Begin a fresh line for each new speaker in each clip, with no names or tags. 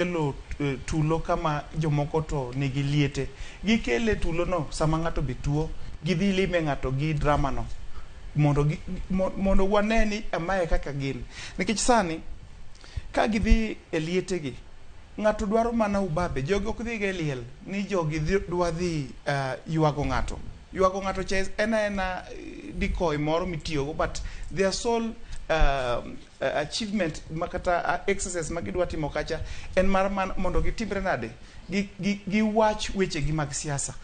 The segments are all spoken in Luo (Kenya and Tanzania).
Gikelo tulo kama jomoko to nigi liete. Gikele tulono sama ng'ato be tuo, gidhi lime ng'ato gi drama no mondo gi, mondo wane ni mae kaka gin. Nikech sani ka gidhi e liete gi, ng'ato dwaro mana ubabe. Jogi ok dhiga e liel ni jogi dhi, dwa dhi ywago ng'ato. Ywago ng'ato cha en aena decoy moro mitiyogo, but their sole achievement makata exercise ma gidwa timo kacha en mar man, mondo gitimre nade giwach gi wechegi mag siasa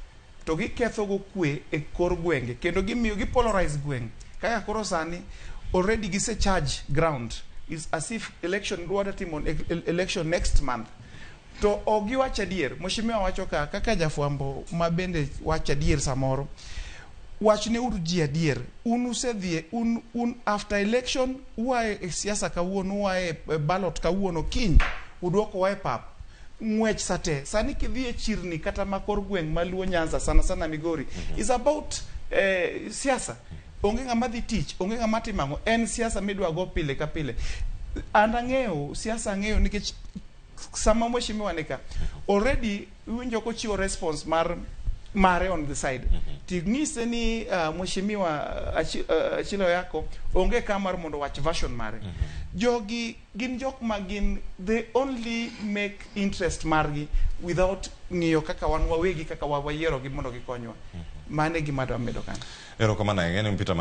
to giketho go kwe e kor gwenge kendo gimiyo gi polarize gweng' kaka koro sani already gise charge ground is as if election dwa timo election next month to ok giwach adier. Mheshimiwa wacho ka kaka jafwambo ma bende wacho adier, samoro wachne uru ji adier. Un usedhie un after election ua e siasa kawuono, ua e ballot kawuono, kiny uduokowa e pap ng'wech sate. Sani kidhi e chirni kata ma kor gweng' ma Luo Nyanza, sana sana Migori, is about siasa. Onge ng'ama dhi tich, onge ng'ama timo ang'o, en siasa midwa go pile ka pile. An ang'eyo siasa, ang'eyo nikech sama mheshimiwa nika already iwinjo kochiwo response mar mare on the side ting'ise ni mheshimiwa Achilo Yako onge ka mar mondo wach version mare. Jogi gin jok ma gin they only make interest margi without ng'iyo kaka wan wawegi kaka wayierogi mondo gikonywa. Mano e gima adwa medo kanyo.
Erokamano ahinya ni Peter.